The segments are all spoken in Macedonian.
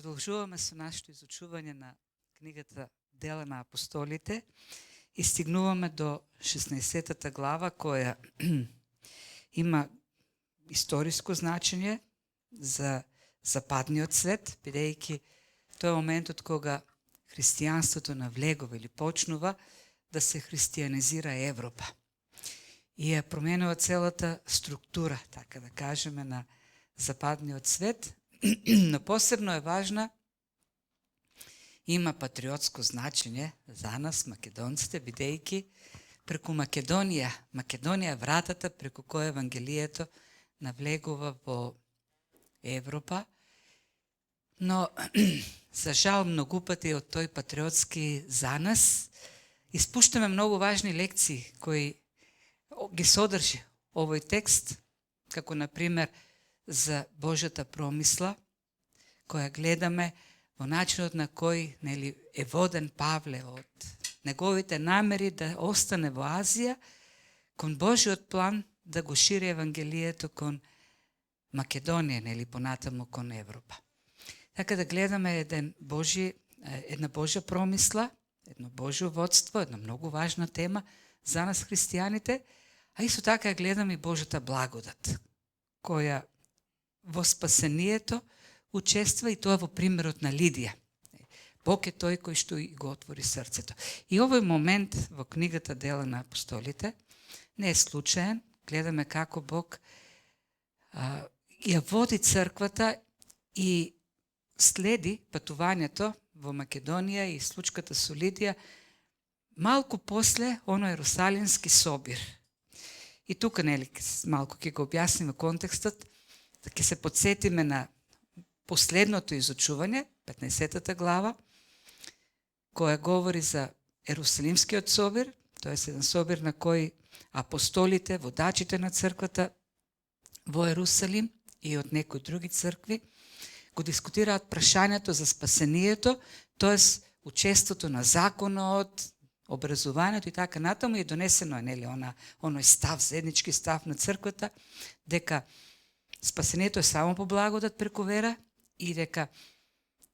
Продолжуваме со нашето изучување на книгата Дела на апостолите и стигнуваме до 16-та глава, која има историско значење за западниот свет, бидејќи тој е моментот кога христијанството навлегува или почнува да се христијанизира Европа. И ја променува целата структура, така да кажеме, на западниот свет, но посебно е важна, има патриотско значење за нас, македонците, бидејќи преку Македонија е вратата преку која Евангелието навлегува во Европа, но за жал многу пати од тој патриотски занас испуштаме многу важни лекции кои ги содржи овој текст, како например за Божјата промисла, која гледаме во начинот на кој е воден Павле од неговите намери да остане во Азија, кон Божјиот план да го шири Евангелието кон Македонија, понатаму кон Европа. Така да гледаме една Божја промисла, едно Божјо водство, една многу важна тема за нас христијаните, а исто така гледаме и Божјата благодат, која во спасението учества, и тоа во примерот на Лидија. Бог е тој кој што го отвори срцето. И овој момент во книгата Дела на апостолите не е случаен. Гледаме како Бог ја води црквата и следи патувањето во Македонија и случката со Лидија малку после оној Ерусалимски собир. И тука малку ќе го објасниме контекстот, да ќе се подсетиме на последното изучување, 15-та глава, која говори за Ерусалимскиот собир, тоа е еден собир на кој апостолите, водачите на црквата во Ерусалим и од некои други цркви го дискутираат прашањето за спасението, тоест учеството на законот, образувањето и така натаму, и донесено е оној став, заеднички став на црквата, дека спасението е само по благодат преку вера и дека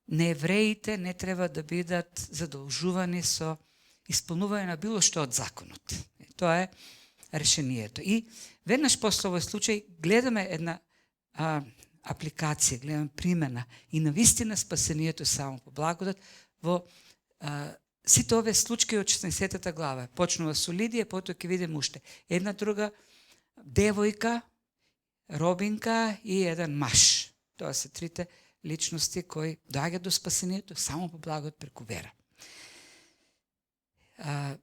неевреите не треба да бидат задолжувани со исполнување на било што од законот. Тоа е решението. И веднаш после овој случај гледаме една апликација, гледаме примена и навистина спасението е само по благодат во сите овие случаи од 16-та глава. Почнува со Лидија, потоа ќе видиме уште една друга девојка, робинка и еден маж. Тоа се трите личности кои доаѓаат до спасението само по благодат преку вера.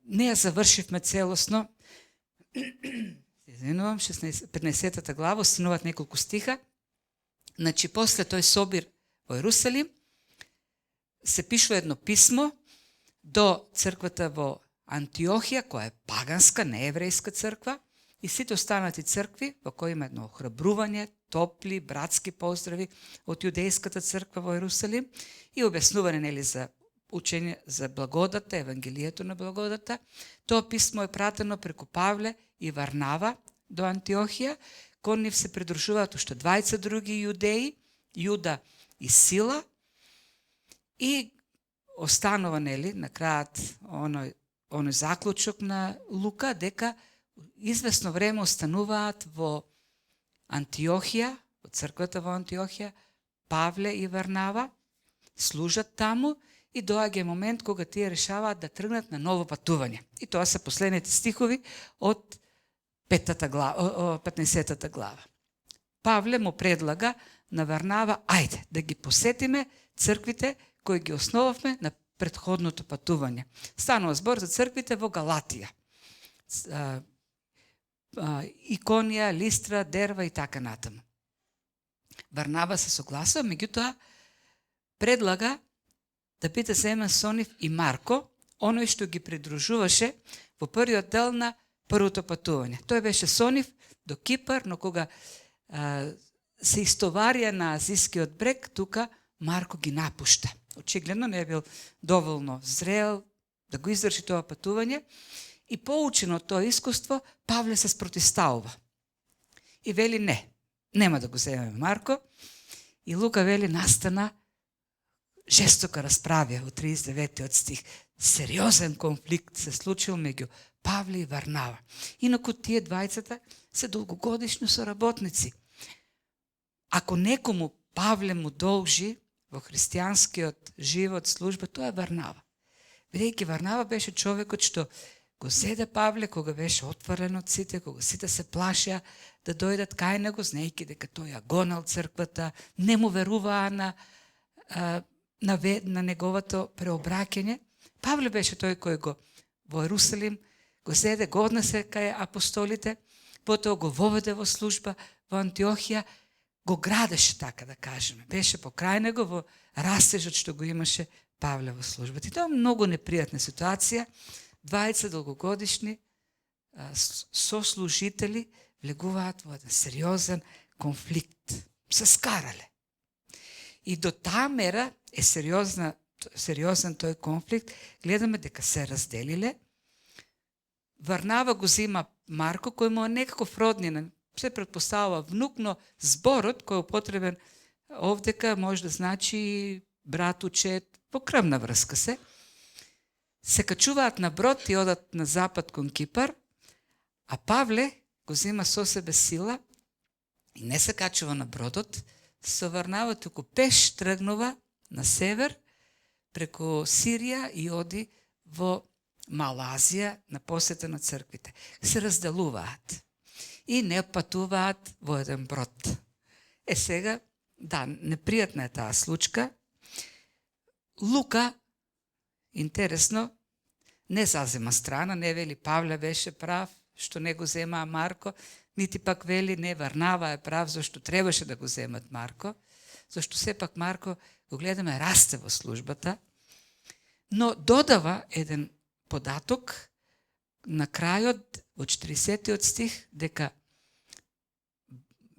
Не ја завршивме целосно. Извинувам, 15-та глава, остануваат неколку стиха. Значи, после тој собир во Ерусалим се пишува едно писмо до црквата во Антиохија, која е паганска, не еврејска црква, и сите останати цркви во кои има едно охрабрување, топли, братски поздрави од јудејската црква во Ерусалим и објаснување за учење за благодата, Евангелието на благодата. Тоа писмо е пратено преку Павле и Варнава до Антиохија. Кон нив се придружуваат уште 20 други јудеи, Јуда и Сила, и останува на крајот оној заклучок на Лука, дека известно време остануваат во Антиохија, во црквата во Антиохија, Павле и Варнава, служат таму и доаѓа момент кога тие решаваат да тргнат на ново патување. И тоа се последните стихови од 15-та глава. Павле му предлага на Варнава, ајде да ги посетиме црквите кои ги основавме на претходното патување. Станува збор за црквите во Галатија, Иконија, Листра, Дерва и така натаму. Варнава се согласува, меѓутоа предлага да биде земен со нив и Марко, оној што ги придружуваше во првиот дел на првото патување. Тој беше со нив до Кипар, но кога се истоварија на Азискиот брег, тука Марко ги напушта. Очигледно не е бил доволно зрел да го издржи тоа патување, и поучен од тоа искуство, Павле се спротивставува. И вели нема да го земеме Марко. И Лука вели настана жестока расправа од 39 стих. Сериозен конфликт се случил меѓу Павле и Варнава. Инаку тие двајцата се долгогодишни соработници. Ако некому Павле му должи во христијанскиот живот служба, тоа е Варнава. Бидејќи Варнава беше човекот што го зеде Павле кога беше отворен од сите, кога сите се плашеа да дојдат кај него, знаејќи дека тој ја гонел црквата, не му веруваа на неговото преобраќање. Павле беше тој кој го во Ерусалим го зеде, го однесе кај апостолите, потоа го воведе во служба во Антиохија, го градеше, така да кажеме. Беше покрај него во растежот што го имаше Павле во службата. И тоа е многу непријатна ситуација. Двајца долгогодишни сослужители влегуваат во еден сериозен конфликт. Се скарале. И до таа мера е сериозен тој конфликт. Гледаме дека се разделиле. Варнава го зима Марко, кој му е некаков роднинен, се предпоставува внук, но зборот кој е употребен овдека може да значи брат, учет, по крвна врска се. Се качуваат на брод и одат на запад кон Кипар, а Павле го зима со себе сила и не се качува на бродот, се Варнава, туку пеш тргнува на север преку Сирија и оди во Мала Азија на посета на црквите. Се разделуваат и не патуваат во еден брод. Сега, да, непријатна е таа случка. Лука, интересно, не зазема страна, не вели Павле беше прав, што не го земаа Марко, нити пак вели не, Варнава е прав, зашто требаше да го земат Марко, зашто сепак Марко, го гледаме, расте во службата, но додава еден податок на крајот во 40 стих, дека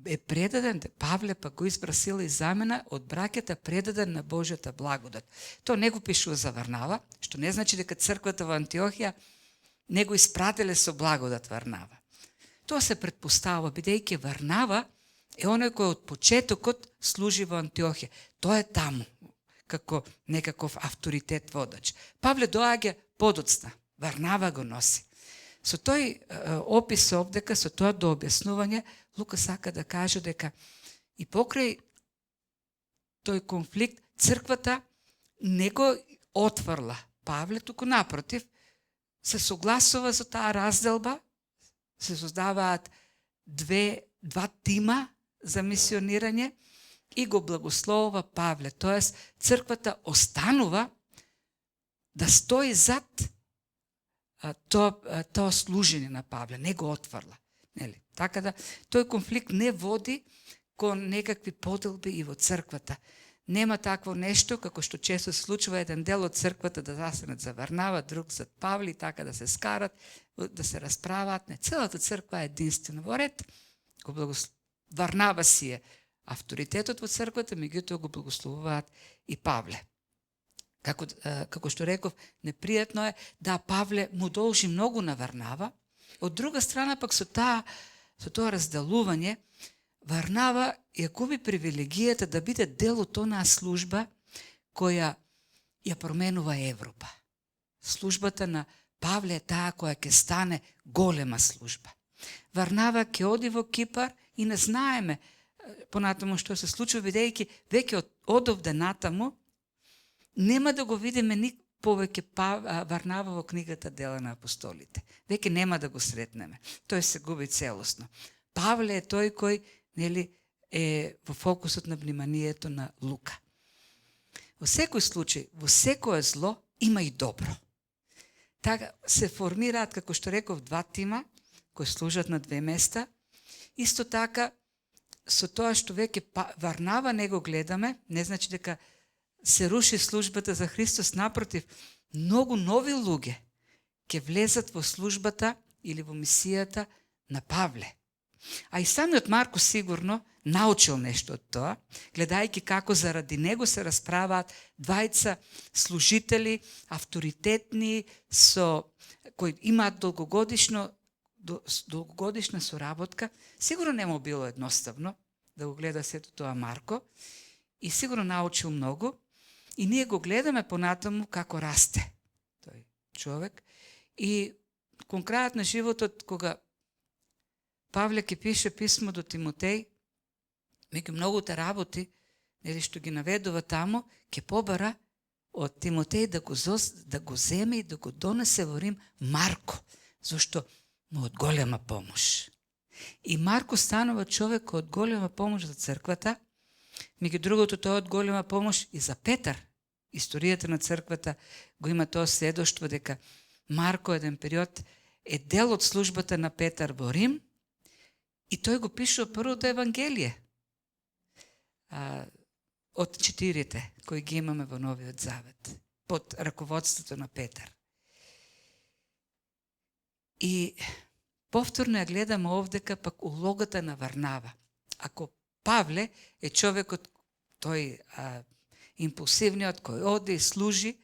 е предаден, Павле пак го избра сила и замена од браќата, предаден на Божјата благодат. Тоа не го пишува за Варнава, што не значи дека црквата во Антиохија не го испратиле со благодат Варнава. Тоа се предпоставува, бидејќи Варнава е оној кој од почетокот служи во Антиохија. Тоа е таму, како некаков авторитет водач. Павле доаѓа подоцна, Варнава го носи. Со тој опис овдека, со тоа до објаснување, Лука сака да каже дека и покрај тој конфликт црквата не го отврла Павле, туку напротив, се согласува за таа разделба, се создаваат два тима за мисионирање и го благословува Павле. Тоест, црквата останува да стои зад тоа служење на Павле, не го отврла. Нели? Така да, тој конфликт не води кон некакви поделби и во црквата. Нема такво нешто, како што често случува еден дел од црквата да застанат за Варнава, друг за Павле и така да се скарат, да се расправаат. Не, целата црква е единствена во ред. Варнава си е авторитетот во црквата, меѓутоа го благословуваат и Павле. Како што реков, непријатно е да Павле му должи многу на Варнава. Од друга страна пак со тоа разделување, Варнава ја губи привилегијата да биде дел од онаа служба која ја променува Европа. Службата на Павле е таа која ќе стане голема служба. Варнава ќе оди во Кипар и не знаеме понатаму што се случува, бидејќи веќе од овде натаму нема да го видиме ни повеќе Варнава во книгата Дела на апостолите. Веќе нема да го сретнеме. Тој се губи целосно. Павле е тој кој е во фокусот на вниманието на Лука. Во секој случај, во секое зло има и добро. Така се формираат, како што реков, два тима кои служат на две места. Исто така, со тоа што веќе Варнава не го гледаме, не значи дека се руши службата за Христос, напротив, многу нови луѓе ќе влезат во службата или во мисијата на Павле. А и самиот Марко сигурно научил нешто од тоа, гледајќи како заради него се расправаат двајца служители, авторитетни, кои имаат долгогодишна соработка. Сигурно не му било едноставно да го гледа сето тоа Марко и сигурно научил многу. И ние го гледаме понатаму како расте тој човек. И кон крајот на животот, кога Павле ќе пише писмо до Тимотеј, меѓу многуте работи, нели што ги наведува таму, ќе побара од Тимотеј да го земе и да го донесе во Рим Марко, зашто му од голема помош. И Марко станува човек од голема помош за црквата, меѓу другото тој од голема помош и за Петар. Историјата на црквата го има тоа сведоштво дека Марко еден период е дел од службата на Петар во Рим и тој го пишува првото Евангелие од 4 кои ги имаме во Новиот Завет, под раководството на Петар. И повторно ја гледаме овдека пак улогата на Варнава. Ако Павле е човекот, тој импулсивниот, кој оде и служи,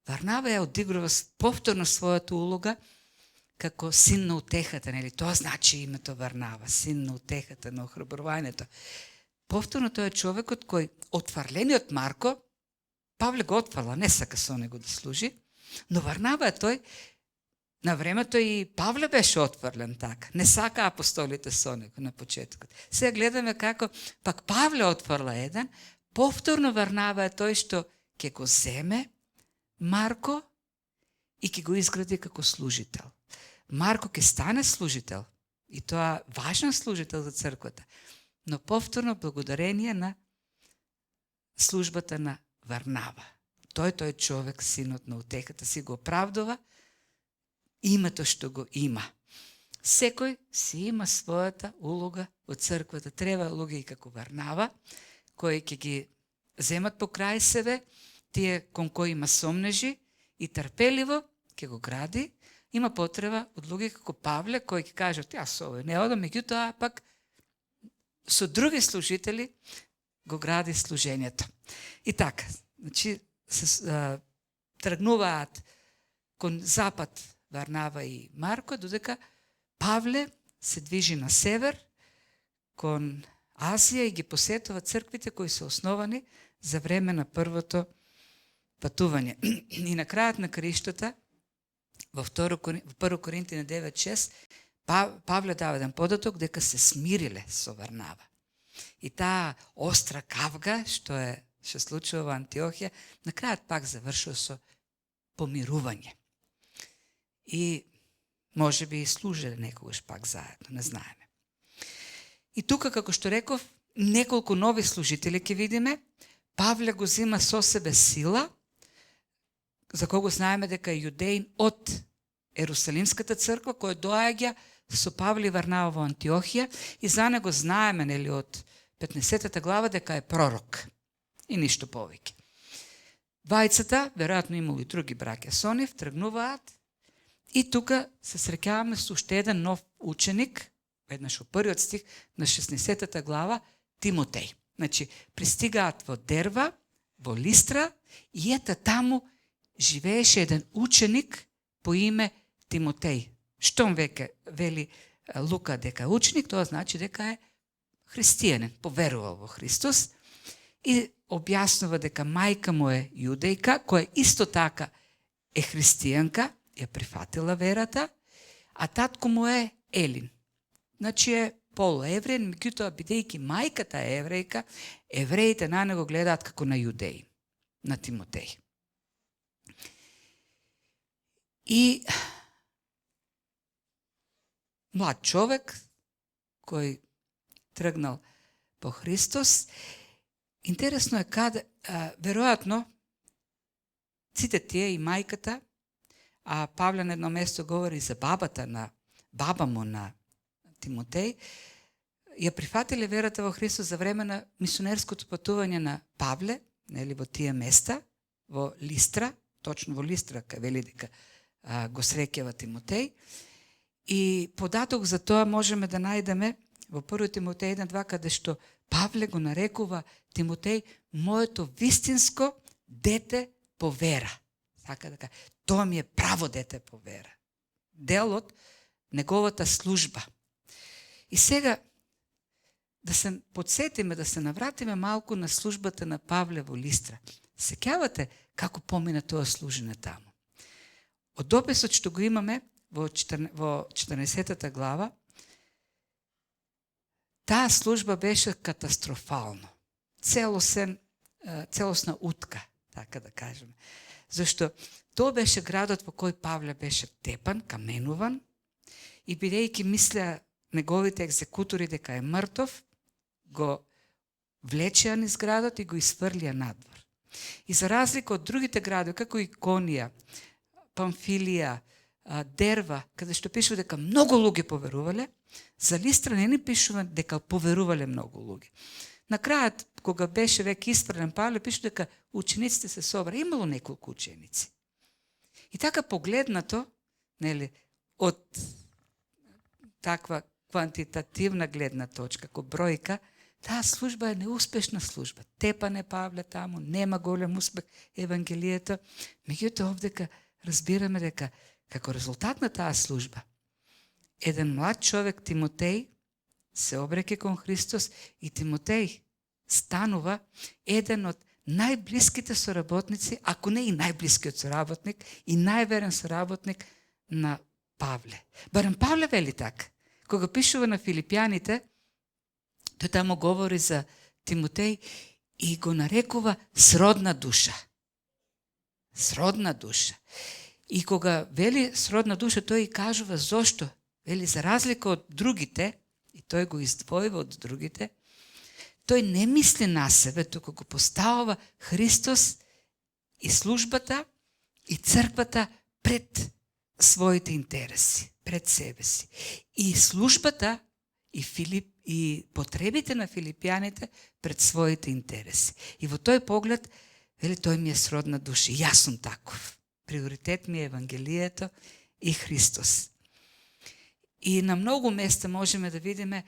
Варнава ја одигрува повторно својата улога како син на утехата, нели? Тоа значи името Варнава, син на утехата, на охрабрувањето. Повторно тој е човекот кој, отфрлениот Марко, Павле го отфрла, не сака со него да служи, но Варнава е тој, на времето и Павле беше отфрлен така, не сака апостолите со него на почетокот. Сега гледаме како пак Павле отфрла еден, повторно Варнава е тој што ќе го земе Марко и ќе го изгради како служител. Марко ќе стане служител и тоа важен служител за црквата, но повторно благодарение на службата на Варнава. Тој човек, синот на утехата, си го оправдува името што го има. Секој си има својата улога од црквата. Треба луѓе и како Варнава, кои ќе ги земат покрај себе, тие кон кои има сомнежи и трпеливо ќе го гради. Има потреба од луѓе како Павле, кои ќе кажат, јас со овој не одам, меѓутоа пак со други служители го гради служењето. И така, значи, тргнуваат кон запад Варнава и Марко, додека Павле се движи на север, кон Азија и ги посетува црквите кои се основани за време на првото патување. И на крајот на краиштата, во 1 Коринтина 9:6, Павле дава еден податок дека се смириле со Варнава. И таа остра кавга, што се случува во Антиохија, на крајот пак завршува со помирување. И може би и служеле некогаш пак заедно, не знаеме. И тука, како што реков, неколку нови служители ќе видиме. Павле го зима со себе Сила, за кого знаеме дека е јудеин од Ерусалимската црква, кој доаѓа со Павле и Варнава во Антиохија, и за него знаеме, нели, од 15 глава дека е пророк. И ништо повеќе. Двајцата, веројатно имало и други браќа со нив, тргнуваат и тука се среќаваме со уште еден нов ученик, веднаш во првиот стих на 16 глава, Тимотеј. Значи, пристигаат во Дерва, во Листра, и ета таму живееше еден ученик по име Тимотеј. Штом веќе вели Лука дека е ученик, тоа значи дека е христијанин, поверувал во Христос, и објаснува дека мајка му е јудејка, која исто така е христијанка, ја прифатила верата, а татко му е Елин. Значи е полуевреин, меѓутоа бидејќи мајката е еврејка, евреите на него гледаат како на јудеин, на Тимотеј. И млад човек кој тргнал по Христос. Интересно е каде, веројатно, сите тие и мајката, а Павле на едно место говори за баба му на Тимотеј, ја прифатиле верата во Христос за време на мисионерското патување на Павле, нели, во тие места, во Листра, точно во Листра, кај вели дека го среќава Тимотеј. И податок за тоа можеме да најдеме во 1 Тимотеј 1:2, каде што Павле го нарекува Тимотеј моето вистинско дете по вера. Така дека, тоа ми е право дете по вера. Дел од неговата служба. И сега да се подсетиме, да се навратиме малку на службата на Павле во Листра. Сеќавате како помина тоа служење таму. Од описот што го имаме во 14 глава, таа служба беше катастрофална. Целосна утка, така да кажеме. Зашто тоа беше градот во кој Павле беше тепан, каменуван, и бидејќи мислеа неговите екзекутори дека е мртов, го влечеа низ градот и го изфрлија надвор. И за разлика од другите градови, како Иконија, Памфилија, Дерва, каде што пишува дека многу луѓе поверувале, за Листра не ни пишува дека поверувале многу луѓе. На крајот, кога беше веќе испрлен Павле, пишува дека учениците се собра. Имало неколку ученици. И така погледнато, нели, од таква квантитативна гледна точка, како бројка, таа служба е неуспешна служба. Тепан е Павле таму, нема голем успех Евангелието. Меѓутоа овдека разбираме дека како резултат на таа служба, еден млад човек, Тимотеј, се обреке кон Христос и Тимотеј станува еден од најблиските соработници, ако не и најблискиот соработник и најверен соработник на Павле. Барем Павле вели така. Кога пишува на Филипјаните, тој таму говори за Тимотеј и го нарекува сродна душа. Сродна душа. И кога вели сродна душа, тој и кажува зошто. Вели за разлика од другите, и тој го издвојува од другите, тој не мисли на себе, туку го поставува Христос и службата и црквата пред своите интереси, пред себе си. И службата и потребите на филипјаните пред своите интереси. И во тој поглед, вели, тој ми е сродна душа. Јас сум таков. Приоритет ми е Евангелието и Христос. И на многу места можеме да видиме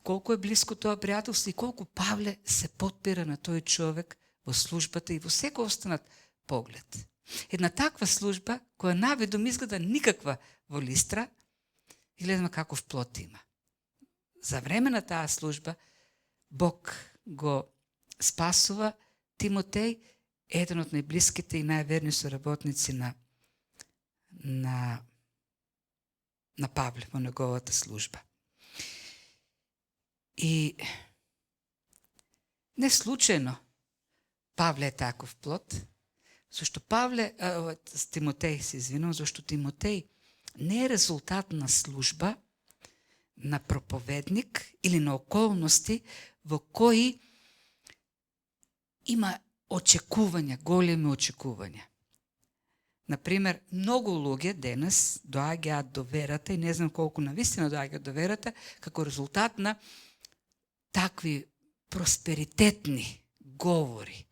колку е близко тоа пријателство и колку Павле се потпира на тој човек во службата и во секој останат поглед. Една таква служба, која навидом изгледа никаква во Листра, и гледаме каков плод има. За време на таа служба, Бог го спасува Тимотеј, еден од најблиските и најверни соработници на Павле во неговата служба. И не случајно Павле е таков плод, зашто Тимотеј се извинувам, зашто Тимотеј не е резултат на служба, на проповедник или на околности во кои има очекувања, големи очекувања. Например, многу луѓе денес доаѓаат до верата и не знам колку навистина доаѓаат до верата како резултат на такви просперитетни говори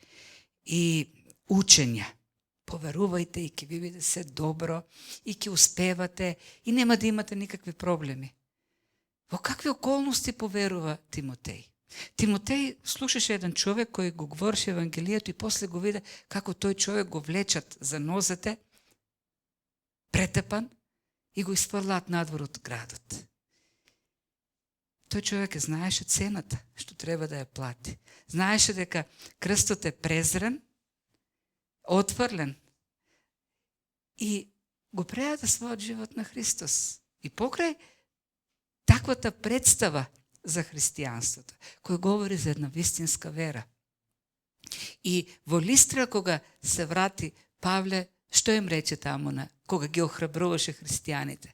и учења. Поверувајте и ќе ви биде се добро и ќе успевате и нема да имате никакви проблеми. Во какви околности поверува Тимотеј? Тимотеј слушаше еден човек кој го говореше Евангелието и после го виде како тој човек го влечат за нозете, претепан, и го изфрлаат надвор од градот. Тој човек знаеше цената што треба да ја плати. Знаеше дека крстот е презрен, отврлен и го предаде својот живот на Христос. И покрај таквата представа за христијанството, кој говори за една вистинска вера. И во Листра, кога се врати Павле, што им рече таму, кога ги охрабруваше христијаните?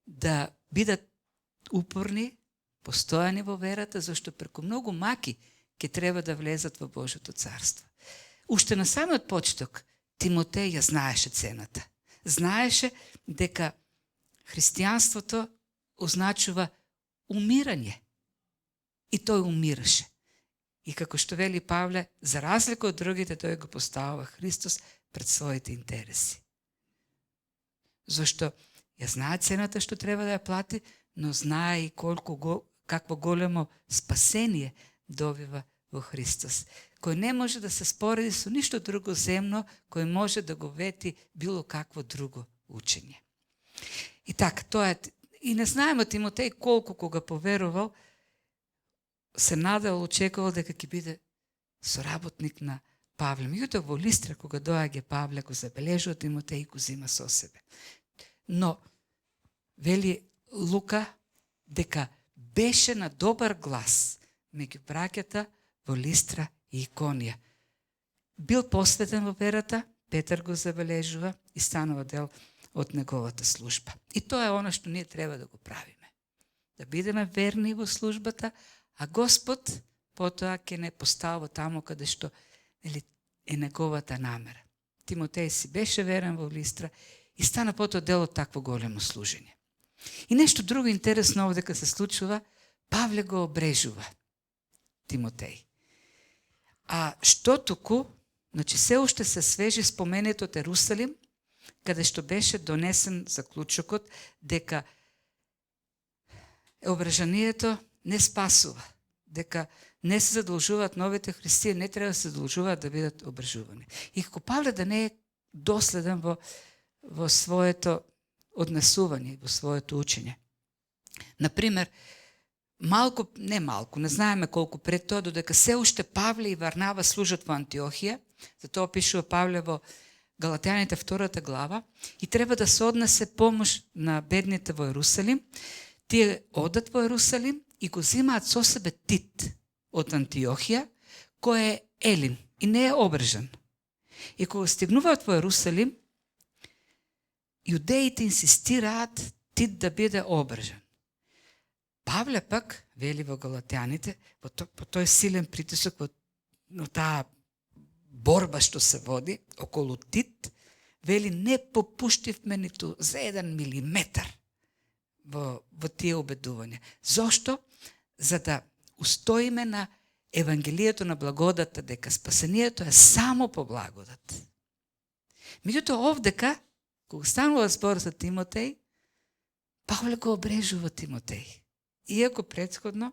Да бидат упорни, постојани во верата, зашто преку многу маки ќе треба да влезат во Божјото царство. Уште на самиот почеток Тимотеј ја знаеше цената. Знаеше дека христијанството означува умирање. И тој умираше. И како што вели Павле, за разлика од другите, тој го поставува Христос пред своите интереси. Зашто ја знае цената што треба да ја плати, но знае и какво големо спасение добива во Христос, кој не може да се спореди со ништо друго земно, кој може да го вети било какво друго учење. И така, тоа е. И не знаеме Тимотеј колку кога поверувал, се надал, очекувал дека ќе биде соработник на Павле. Меѓутоа во Листра, кога доаѓа Павле, го забележува Тимотеј и го зима со себе. Но, вели Лука, дека беше на добар глас меѓу браќата во Листра и Иконија. Бил посветен во верата, Петар го забележува и станува дел од неговата служба. И тоа е оно што ние треба да го правиме. Да бидеме верни во службата, а Господ потоа ќе не поставува таму каде што е неговата намера. Тимотеј си беше верен во Листра и стана потоа дел од такво големо служење. И нешто друго интересно овде кога се случува, Павле го обрежува Тимотеј. А што туку, значи се уште се свежи споменето од Ерусалим, каде што беше донесен заклучокот дека обрежанието не спасува, дека не се задолжуваат новите христијани, не треба да се задолжуваат да бидат обрежувани. И како Павле да не е доследен во своето однесување, во своето учење. Например, не знаеме колку пред тоа, додека се уште Павле и Варнава служат во Антиохија, затоа пишува Павле во Галатјаните 2 глава, и треба да се однесе помош на бедните во Ерусалим. Тие одат во Ерусалим и го зимаат со себе Тит од Антиохија, кој е елин и не е обрежан. И кога стигнуваат во Ерусалим, јудеите инсистираат Тит да биде обрежан. Павле пак, вели во Галатјаните, по тој силен притисок, во таа борба што се води околу Тит, вели не попуштивме ниту за 1 милиметар во тие убедувања. Зошто? За да устоиме на Евангелието на благодата, дека спасението е само по благодат. Меѓутоа овдека, кога станува збор за Тимотеј, Павле го обрежува Тимотеј. Иако претходно,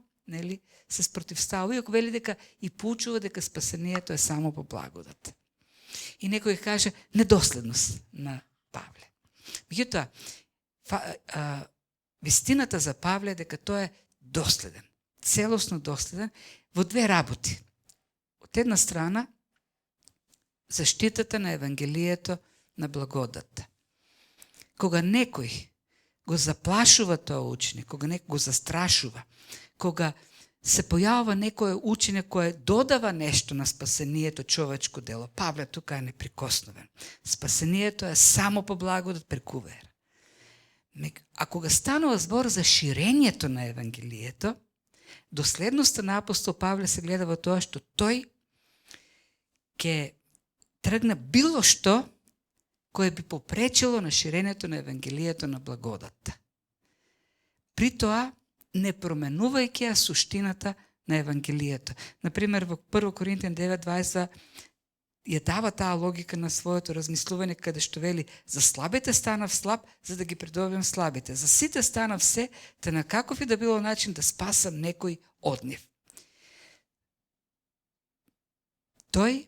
се спротивстава, иако вели дека и поучува дека спасението е само по благодат. И некој каже недоследност на Павле. Меѓутоа, вистината за Павле е дека тој е доследен, целосно доследен во две работи. Од една страна, заштитата на Евангелието на благодата. Кога некој го заплашува тоа учење, кога некој го застрашува, кога се појавува некој учење кое додава нешто на спасението човечко дело, Павле тука е неприкосновен. Спасението е само по благодат преку вера. А кога станува збор за ширењето на Евангелието, доследноста на апостол Павле се гледа во тоа што тој ќе тргне било што кое би попречило на ширењето на Евангелието на благодата. При тоа, не променувајќи ја суштината на Евангелието. Например, во 1 Коринтијани 9:20 ја дава таа логика на своето размислување, каде што вели: за слабите станав слаб, за да ги придобиам слабите. За сите станав се, те на каков и да било начин да спасам некој од нив. Тој,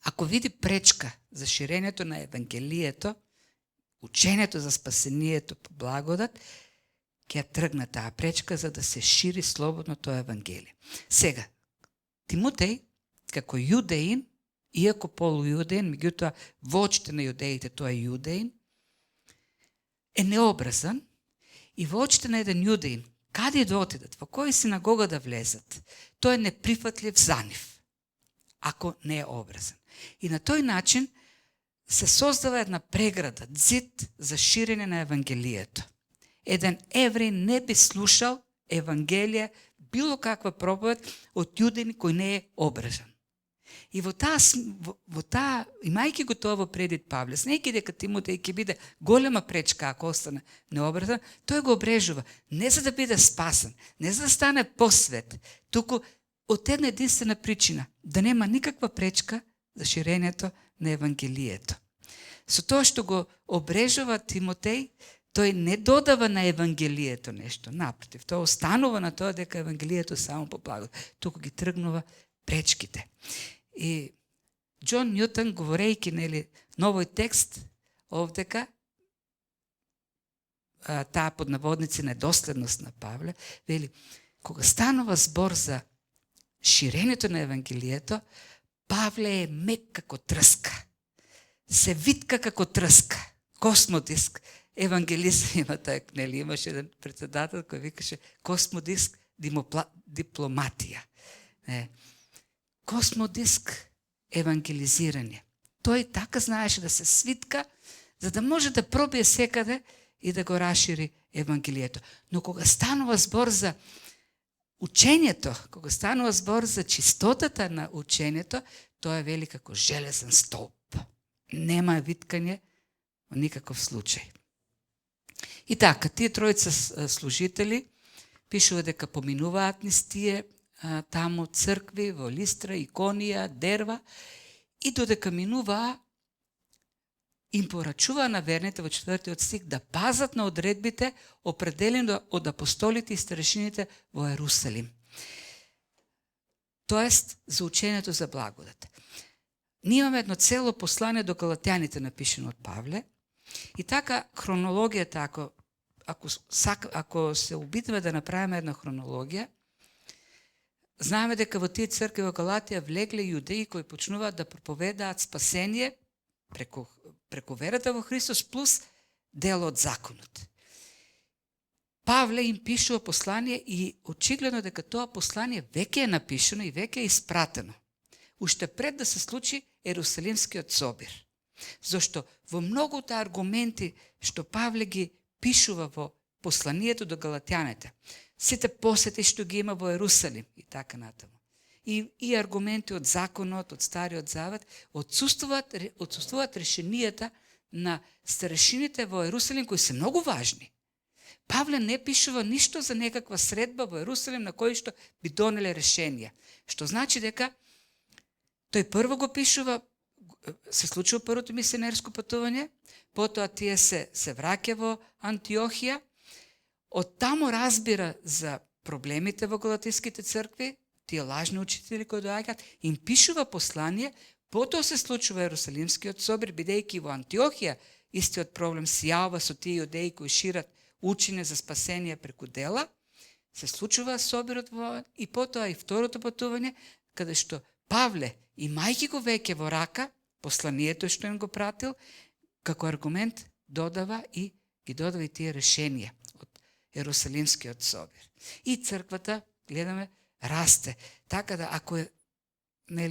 ако види пречка за ширењето на Евангелието, учењето за спасението по благодат, ќе ја тргне таа пречка за да се шири слободно тоа Евангелие. Сега, Тимотеј, како јудеин, иако полујудеин, меѓутоа во очите на јудеите тој е јудеин, е необразан, и во очите на еден јудеин, каде да отидат, во која синагога да влезат, тој е неприфатлив за нив, ако не е образан. И на тој начин се создава една преграда, зид за ширење на Евангелието. Еден евреј не би слушал Евангелие, било каква проповед од јудеин кој не е обрежан. И во таа, имајќи го тоа во предвид Павле, знаејќи дека Тимотеј ќе биде голема пречка ако остане необрезан, тој го обрежува не за да биде спасен, не за да стане посвет, туку од една единствена причина, да нема никаква пречка за ширењето на Евангелието. Со тоа што го обрежува Тимотеј, тој не додава на Евангелието нешто, напротив, тоа останува на тоа дека Евангелието само по благодат, туку ги тргнува пречките. И Џон Њутон, говорејќи новој текст овдека, таа под наводници недоследност на Павле, вели, кога станува збор за ширението на Евангелието, Павле е мек како тръска. Се витка како тръска. Космодиск. Евангелист има так, нели? Имаше един председател, кој викаше космодиск дипломатија. Космодиск евангелизирање. Тој така знаеше да се свитка, за да може да пробие секаде и да го расшири Евангелието. Но кога станува збор за учењето, кога станува збор за чистотата на учењето, тоа е вели како железен столб. Нема виткање во никаков случај. И така, тие тројца служители пишува дека поминуваат низ тие таму цркви во Листра, Иконија, Дерва, и додека минуваа, им порачува на верните во 4 стих да пазат на одредбите определени од апостолите и старешините во Ерусалим. Тоест, за учењето за благодат. Ние имаме едно цело послание до галатјаните напишено од Павле, и така хронологијата, ако се обидаме да направиме една хронологија, знаеме дека во тие цркви во Галатија влегле јудеи кои почнуваат да проповедаат спасение преку верата во Христос плюс дело од законот. Павле им пишува послание и очигледно дека тоа послание веќе е напишено и веќе е испратено. Уште пред да се случи Ерусалимскиот собир. Зошто во многута аргументи што Павле ги пишува во посланието до галатјаните, сите посети што ги има во Ерусалим и така натаму, и аргументи од законот, од Стариот Завет, отсуствуваат решенијата на старешините во Ерусалим, кои се многу важни. Павле не пишува ништо за некаква средба во Ерусалим на кој што би донеле решенија. Што значи дека тој прво го пишува, се случува првото мисионерско патување, потоа тие се враќа во Антиохија, од таму разбира за проблемите во галатиските цркви, тие лажни учители кои доаѓаат, им пишува послание, потоа се случува Ерусалимскиот собир, бидејќи во Антиохија истиот проблем сијава со тие јудеи кои шират учење за спасение преку дела, се случува собирот и потоа и второто патување, каде што Павле, имајќи го веќе во рака, посланието што им го пратил, како аргумент додава и тие решенија од Ерусалимскиот собир. И црквата, гледаме, расте. Така да, ако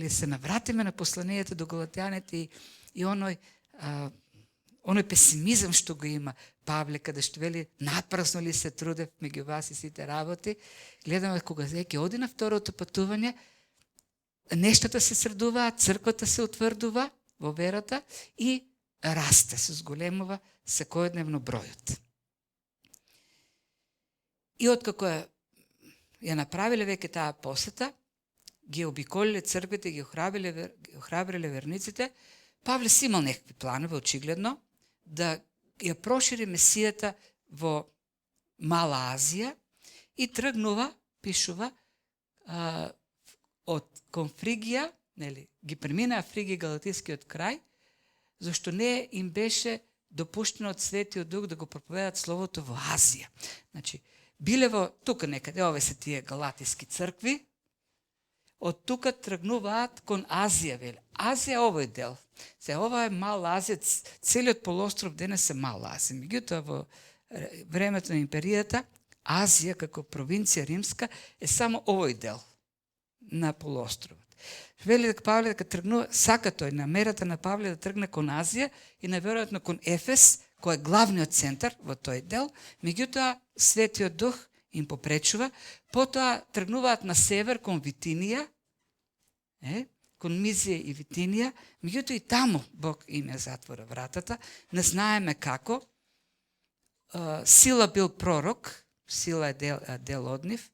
се навратиме на посланието до галатјаните и оној песимизам што го има Павле, каде што вели напразно ли се трудев меѓу вас и сите работи, гледаме кога веќе оди на второто патување, нештата се средуваат, црквата се утврдува во верата и расте, се зголемува секојдневно бројот. И откако ја направиле веќе таа посета, ги обиколиле црквите, ги охрабриле верниците, Павле си имал некакви планове, очигледно, да ја прошири месијата во Мала Азија и тргнува, пишува, кон Фригија, ги преминаа Фригија Галатискиот крај, зашто не им беше допуштено од Светиот Дух да го проповедат Словото во Азија. Значи, биле во тука некаде, овие се тие галатиски цркви, од тука тргнуваат кон Азија, веле. Азија овој дел. Ова е Мала Азија, целиот полуостров денес е Мала Азија. Меѓутоа во времето на империјата, Азија како провинција римска е само овој дел на полуостровот. Вели дека Павле дека тргнува, сака тој намерата на Павле да тргне кон Азија и најверојатно кон Ефес, кој е главниот центар во тој дел, меѓутоа Светиот Дух им попречува, потоа тргнуваат на север кон Витинија, кон Мизија и Витинија, меѓутоа и таму Бог им ја затвора вратата, не знаеме како. Сила бил пророк, Сила е дел од нив,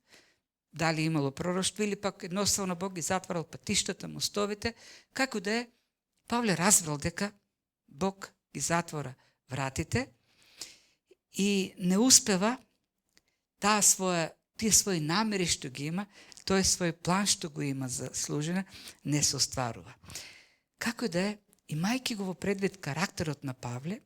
дали имало пророштво или пак едноставно Бог ги затварал патиштата, мостовите, како да е, Павле разбрал дека Бог ги затвора вратите и не успева тие своји намери што ги има, тој свој план што го има за служење, не се остварува. Како да е, имајќи го во предвид карактерот на Павле,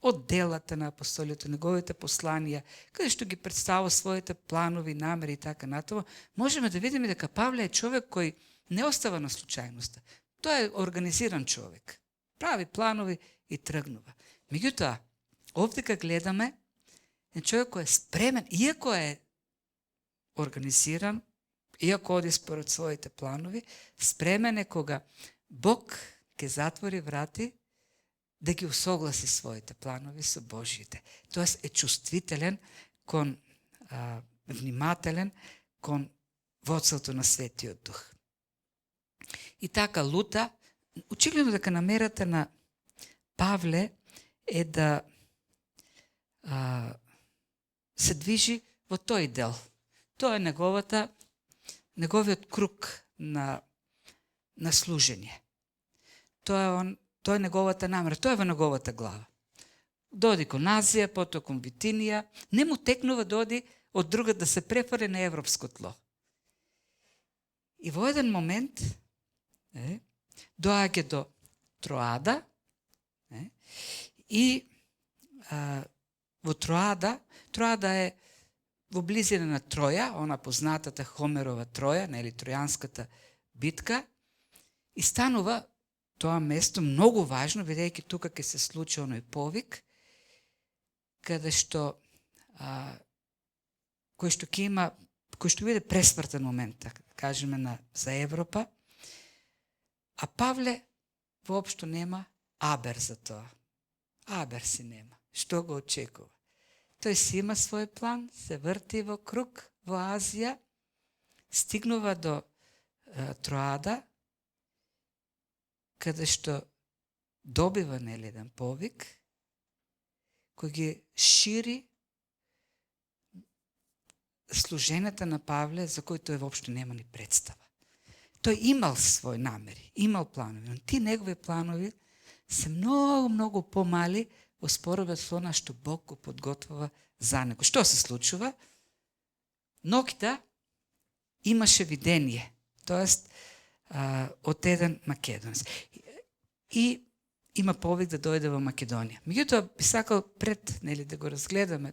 од делата на апостолите, неговите посланија, каде што ги представува своите планови, намери и така натаму, можеме да видиме дека Павле е човек кој не остава на случајноста. Тој е организиран човек. Прави планови и тргнува. Меѓутоа, овдека гледаме е човек кој е спремен, иако е организиран, иако оди според своите планови, спремен е кога Бог ќе затвори врати да ги усогласи своите планови со Божиите. Тоест е чувствителен кон, внимателен кон водството на Светиот Дух. И така лута, очигледно дека намерата на Павле е да се движи во тој дел. Тоа е неговиот круг на служење. Тоа е неговата намера, тоа е во неговата глава. Доди кон Азија, потоа кон Битинија, не му текнува доди од друга да се префаре на европско тло. И во еден момент доаѓа до Троада и во Троада е во близина на Троја, она познатата Хомерова Троја, нели Тројанската битка, и станува тоа место многу важно, бидејќи тука ќе се случи оној повик, каде што кој што биде пресмртен момент, така да кажеме за Европа, а Павле воопшто нема абер за тоа. Абер си нема. Што го очекува? Тој си има свој план, се врти во круг во Азија, стигнува до Троада, каде што добива еден повик, кој ги шири служената на Павле, за кој тој воопшто нема ни представа. Тој имал свој намери, имал планови, но ти негови планови се многу помали во споредба со она што Бог го подготвува за него. Што се случува? Ноќта имаше видение, тоест од еден македонец. И има повик да дојде во Македонија. Меѓутоа би сакал пред да го разгледаме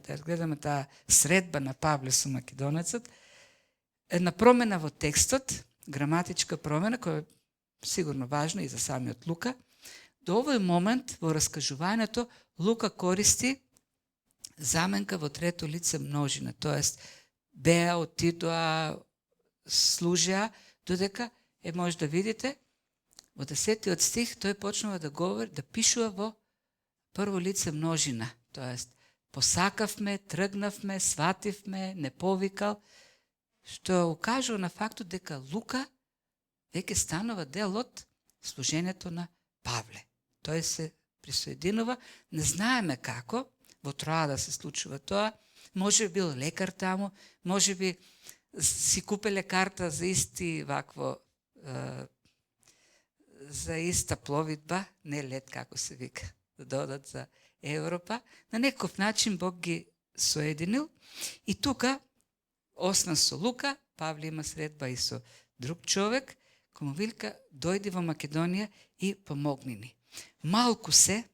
таа средба на Павле со македонецот, една промена во текстот, граматичка промена, која е сигурно важна и за самиот Лука. До овој момент во раскажувањето Лука користи заменка во трето лице множина, тоест беа, отидоа, служеа, додека може да видите во 10-тиот стих тој почнува да говори, да пишува во прво лице множина, тоест посакавме, тргнавме, свативме, не повикал, што укажува на фактот дека Лука веќе станува дел од служењето на Павле. Тој се присоединува, не знаеме како, во Троада се случува тоа, може би бил лекар таму, може би си купеле карта за исти вакво, за иста пловидба, не лет како се вика, да додат за Европа. На некој начин Бог ги соединил и тука, осна со Лука, Павле има средба и со друг човек, кој му вика, дојди во Македонија и помогни ни. Малку се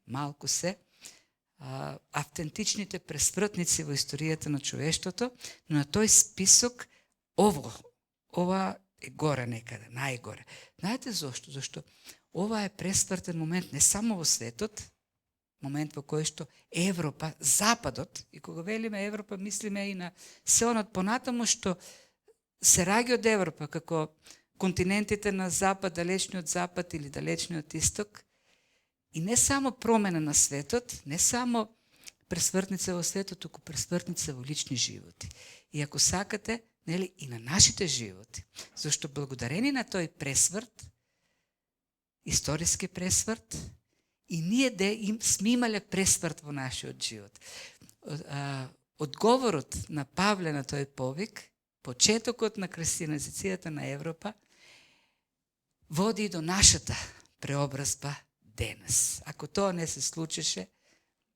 автентичните пресвртници во историјата на човештвото, но на тој список ова е горе некаде, најгоре. Знаете зошто? Зашто ова е пресвртен момент не само во светот, момент во кој што Европа, Западот, и кога велиме Европа, мислиме и на се онот понатаму што се раѓа од Европа, како континентите на Запад, далечниот Запад или далечниот Исток, и не само промена на светот, не само пресвртница во светот, туку пресвртница во лични животи. И ако сакате, нели, и на нашите животи. Зашто благодарение на тој пресврт, историски пресврт, и ние сме имале пресврт во нашиот живот. Одговорот на Павле на тој повик, почетокот на христијанизацијата на Европа, води до нашата преобразба денес. Ако тоа не се случеше,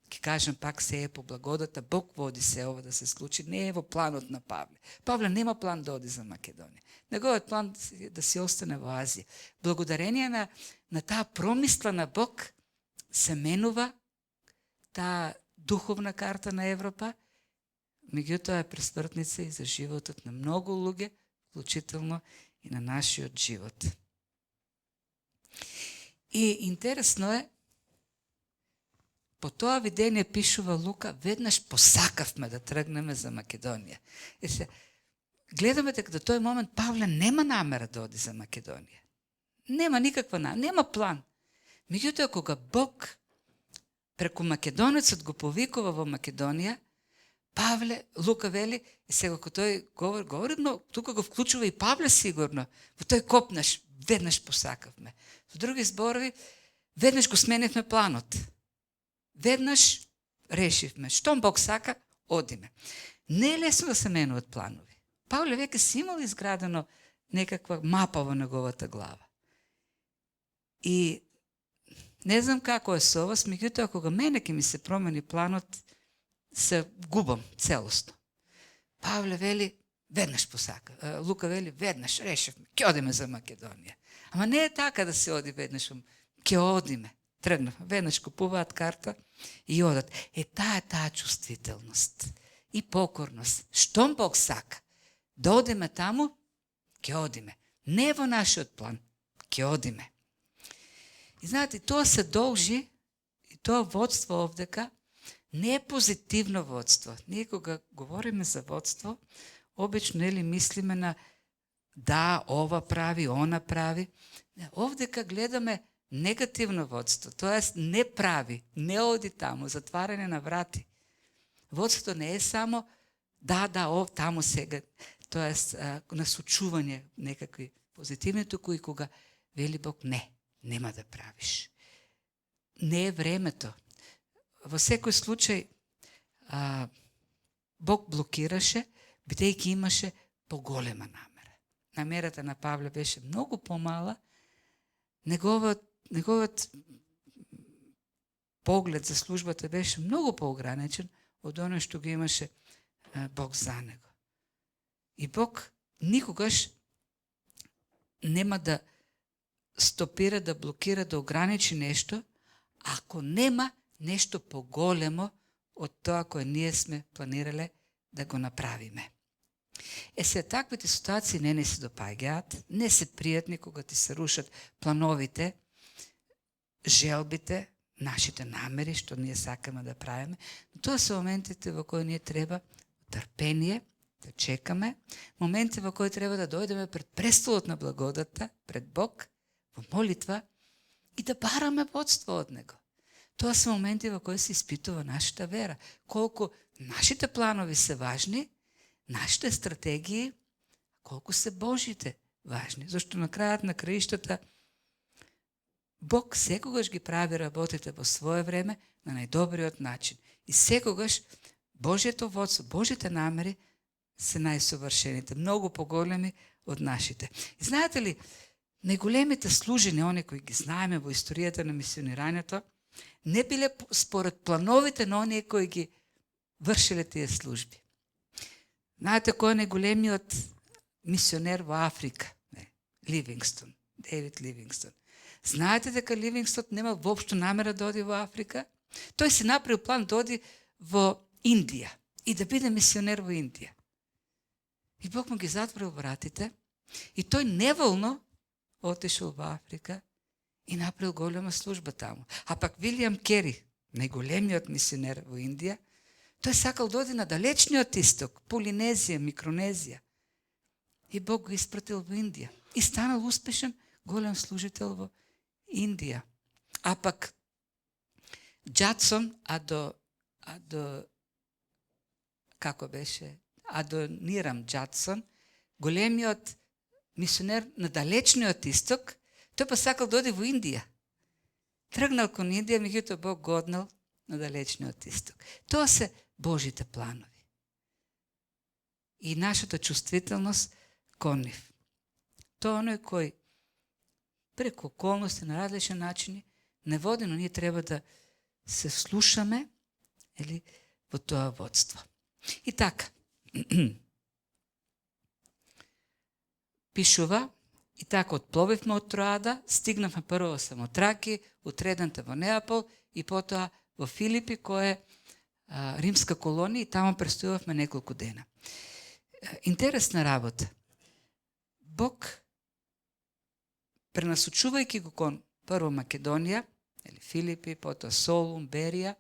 ќе кажам пак, се е по благодата, Бог води се ова да се случи, не е во планот на Павле. Павле нема план да оди за Македонија. Неговиот план да си остане во Азија. Благодарение на таа промисла на Бог се менува таа духовна карта на Европа, меѓутоа е пресвртница и за животот на многу луѓе, вклучително и на нашиот живот. И интересно е, по тоа видение пишува Лука, веднаш посакавме да тргнеме за Македонија. И се гледаме дека до тој момент Павле нема намера да оди за Македонија. Нема никаква намера, нема план. Меѓутоа, кога Бог преку македонецот го повикува во Македонија, Лука вели, и сега кога тој говори, но тука го вклучува и Павле сигурно, во тој копнаш, веднаш посакавме. Со други зборови, веднаш го сменивме планот. Веднаш решивме, штом Бог сака, одиме. Не е лесно да се менуват планови. Павле веќе си имал изградено некаква мапа во неговата глава. И не знам како е со вас, меѓутоа кога мене ќе ми се промени планот, се губам целосно. Павле вели, веднаш посака. Лука вели, веднаш решивме, ќе одиме за Македонија. Ама не е така да се оди веднаш, ќе одиме. Тргнав, веднаш купуваат карта и одат. Таа чувствителност и покорност. Штом Бог сака да одиме таму, ќе одиме. Не во нашиот план, ќе одиме. И знаете, тоа се должи, и тоа водство овдека, не е позитивно водство. Ние кога говориме за водство, обично мислиме на да, ова прави, она прави. Овдека гледаме негативно водство, тоест не прави, не оди таму, затварање на врати. Водството не е само да, таму сега, тоест насочување некакви позитивни, туку и кога вели Бог не, нема да правиш. Не е времето. Во секој случај Бог блокираше, бидејќи имаше поголема намера. Намерата на Павле беше многу помала, неговиот поглед за службата беше многу поограничен од оно што го имаше Бог за него. И Бог никогаш нема да стопира, да блокира, да ограничи нешто, ако нема нешто поголемо од тоа кое ние сме планирале да го направиме. Се таквите ситуации не се допаѓаат, не се пријатни кога ти се рушат плановите, желбите, нашите намери, што ние сакаме да правиме. Но тоа се моментите во кои ние треба трпение, да чекаме, моменти во кои треба да дојдеме пред престолот на благодата, пред Бог, во молитва и да бараме водство од Него. Тоа се моменти во кои се испитува нашата вера. Колку нашите планови се важни, нашите стратегии, колку се Божите важни. Зашто на крајот на краиштата Бог секогаш ги прави работите во свое време на најдобриот начин. И секогаш Божието водство, Божите намери се најсовршените, многу поголеми од нашите. И знаете ли, најголемите служени, они кои ги знаеме во историјата на мисионирањето, не биле според плановите на оние кои ги вршиле тие служби. Знаете кој е најголемиот мисионер во Африка? Ливингстон, Дейвид Ливингстон. Знаете дека Ливингстон нема воопшто намера да оди во Африка? Тој си направил план да оди во Индија и да биде мисионер во Индија. И Бог му ги затворил вратите и тој неволно отишол во Африка и направил голема служба таму. А пак Вилијам Кери, најголемиот мисионер во Индија, тој сакал да оди на далечниот исток, Полинезија, Микронезија. И Бог го испратил во Индија. И станал успешен голем служител во Индија. А пак Джадсон, Адонирам Джадсон, големиот мисионер на далечниот исток, тој па сакал да оди во Индија. Тргнал кон Индија, меѓутоа Бог го однел на далечниот исток. Тоа се Божите планови. И нашата чувствителност кон нив. Тоа оној кој преку околности на различни начини не води, но ние треба да се слушаме во тоа водство. И така, пишува, и така отпловивме од Троада, стигнавме прво во Самотраки, утредната во Неапол и потоа во Филипи, која е римска колонија, и таму престојавме неколку дена. Интересна работа. Бог, пренасочувајќи го кон прво Македонија, или Филипи, потоа Солун, Берија,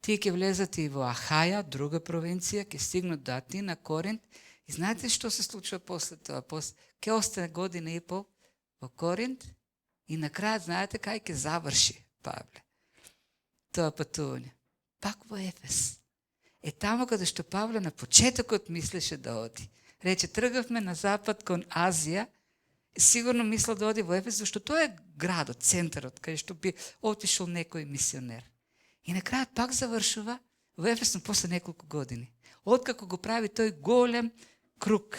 тие ќе влезат и во Ахаја, друга провинција, ќе стигнат до Атина, Коринт. И знаете што се случува после тоа? Ќе остане година и пол во Коринт и на крајот знаете кај ќе заврши Павле тоа патување? Пак во Ефес. Таму каде што Павле на почетокот мислеше да оди. Рече, тргавме на запад кон Азија, сигурно мисла да оди во Ефес, зашто тоа е градот, центарот, каде што би отишол некој мисионер. И на крајот пак завршува во Ефес, но после неколку години. Откако го прави тој голем круг.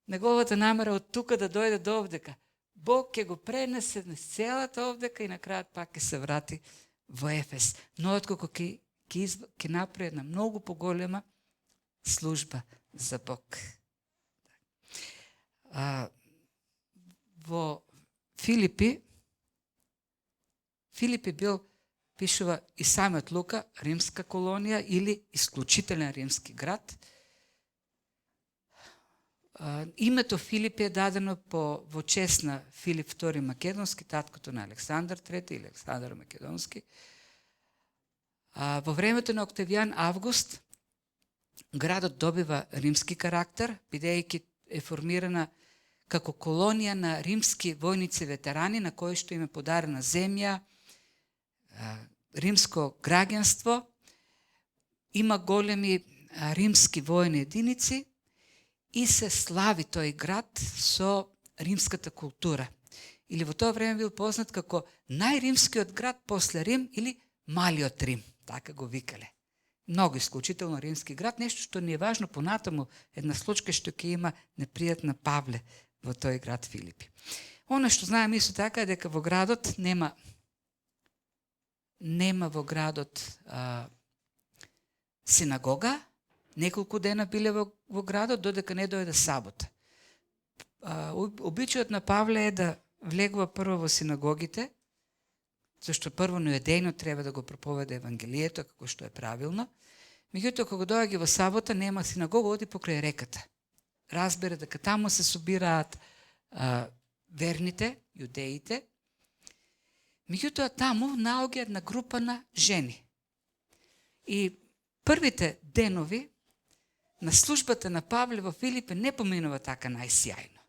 Неговата намера од тука да дојде до овдека. Бог ќе го пренесе на целата овдека и на крајот пак ќе се врати во Ефес. Но откако ќе направи една многу поголема служба за Бог. Во Филипи бил, пишува и самиот Лука, римска колонија или исклучителен римски град. Името Филипи е дадено во чест на Филип II Македонски, таткото на Александар III или Александар Македонски. Во времето на Октавијан Август градот добива римски карактер, бидејќи е формирана како колонија на римски војници ветерани, на кои што им е подарена земја, римско граѓанство, има големи римски војни единици и се слави тој град со римската култура. Или во тоа време бил познат како најримскиот град после Рим или Малиот Рим, така го викале. Многу исклучително римски град, нешто што не е важно понатаму, една случка што ќе има непријатна Павле во тој град Филипи. Оно што знаем исто така е дека во градот нема во градот синагога, неколку дена биле во градот, додека не дојде сабота. Обичајот на Павле е да влегува прво во синагогите, зашто прво нејудејно треба да го проповеда Евангелието, како што е правилно. Меѓутоа, кога доаѓа во сабота, нема синагога, оди покрај реката. Разбере дека таму се собираат верните, јудеите. Меѓутоа, таму наоѓа една група на жени. И првите денови на службата на Павле во Филипе не поминува така најсјајно.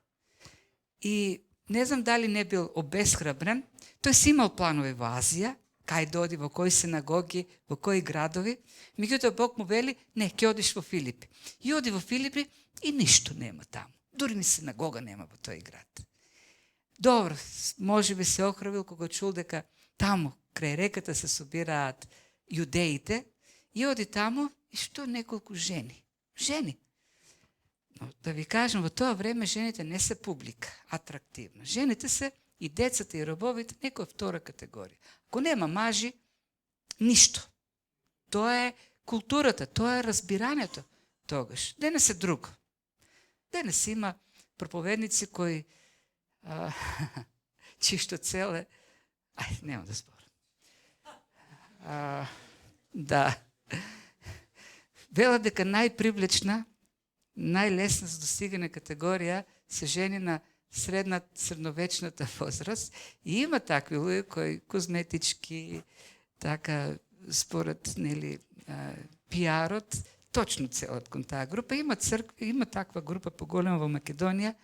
И не знам дали не бил обесхрабрен, тој си имал планови во Азија, кај да оди, во кои синагоги, во кои градови. Меѓутоа Бог му вели, не, ќе одиш во Филипи. И оди во Филипи и ништо нема таму. Дури ни синагога нема во тој град. Добро, може би се охрабил кога чул дека таму, крај реката се собираат јудеите, и оди таму и што неколку жени. Жени. Но да ви кажам, во тоа време жените не се публика, атрактивна. Жените се и децата и робовите некоја втора категорија. Ако нема мажи, ништо. Тоа е културата, тоа е разбирањето тогаш. Денес е друго. Денес има проповедници кои чишто целе... нема да зборам. Да. Вела дека најпривлечна, најлесна за достигане категорија се жени на средновечната возраст. И има такви луѓе кои козметички, така, според пиарот, точно целат кон таа група. Има таква група поголема во Македонија,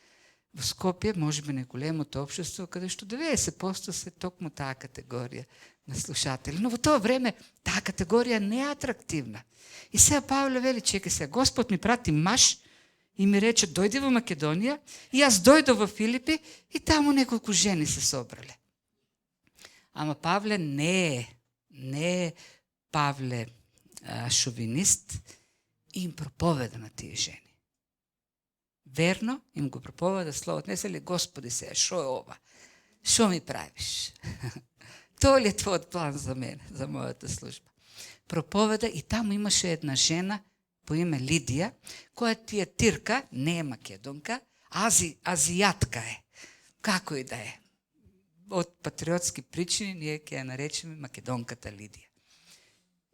во Скопје, можеби не големото општество, каде што 90% се токму таа категорија на слушатели. Но во тоа време таа категорија не е атрактивна. И сега Павле вели, чекај се, Господ ми прати маж и ми рече, дојди во Македонија, и јас дојдов во Филипи и таму неколку жени се собрале. Ама Павле не е Павле шовинист, и им проповеда на тие жени. Верно им го проповеда словот. Не се ли, Господи, сега, шо е ова? Шо ми правиш? Тоа ли е твојот план за мене, за мојата служба? Проповеда, и таму имаше една жена по име Лидија, која ти е тирка, не е македонка, азијатка е. Како и да е. од патриотски причини ние ќе ја наречеме македонката Лидија.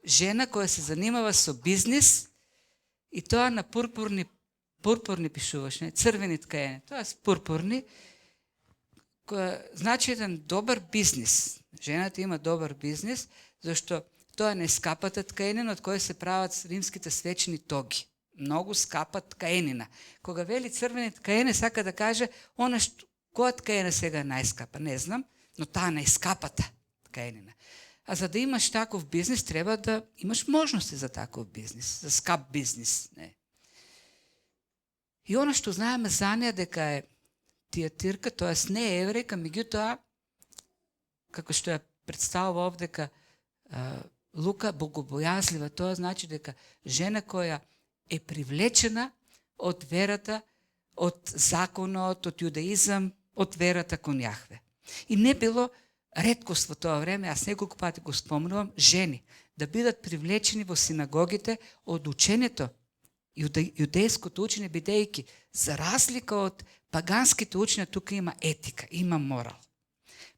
Жена која се занимава со бизнис и тоа на пурпурни пишуваш, не црвени ткаени, тоа е пурпурни, која значи еден добар бизнис. Жената има добар бизнис, зашто тоа не е скапата ткаенина од која се прават римските свечени тоги. Многу скапа ткаенина. Кога вели црвени ткаени, сака да каже она што која ткаена сега е најскапа, не знам, но таа најскапата ткаенина. А за да имаш таков бизнис, треба да имаш можности за таков бизнис, за скап бизнис. Не. И она што знаеме за неја дека е Тиатирка, тоест не е еврејка, меѓутоа, како што ја представува овдека Лука, богобојазлива, тоа значи дека жена која е привлечена од верата, од законот, од јудаизам, од верата кон Јахве. И не било реткост во тоа време, аз неколку пати го спомнувам, жени да бидат привлечени во синагогите од учењето, јудејското учење, бидејќи за разлика од паганските учења, тука има етика, има морал.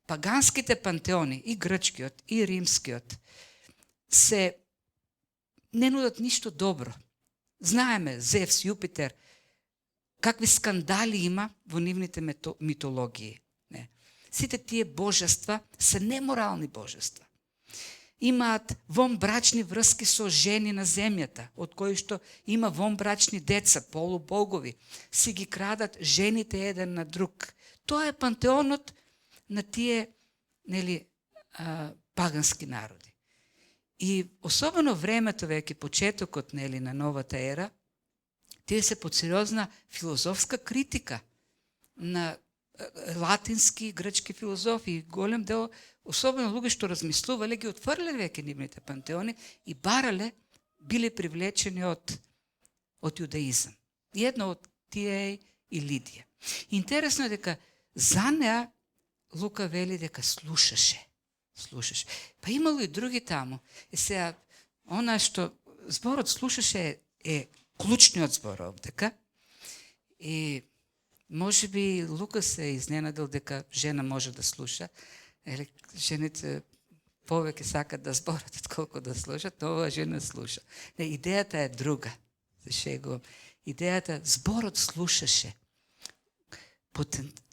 Паганските пантеони, и грчкиот, и римскиот, се не нудат ништо добро. Знаеме, Зевс, Јупитер, какви скандали има во нивните митологии. Не. Сите тие божества се неморални божества. Имаат вонбрачни врски со жени на земјата, од кои што има вонбрачни деца, полубогови, си ги крадат жените еден на друг. Тоа е пантеонот на тие пагански народи. И особено времето, веќе почетокот на новата ера, тие се под сериозна филозофска критика на латински и грчки филозофи. Голем дел, особено луѓе што размислувале, ги отврле веќе нивните пантеони и барале, биле привлечени од јудаизам. И едно од тие е и Лидија. Интересно е дека за неа Лука вели дека слушаше. Па имало и други таму. И сега, она што зборот слушаше е клучниот збор овдека. И може би Лука се изненадил дека жена може да слуша. Жените повеќе сакат да зборат отколку да слушат, но оваа жена слуша. Идејата е друга. Идејата, зборот слушаше.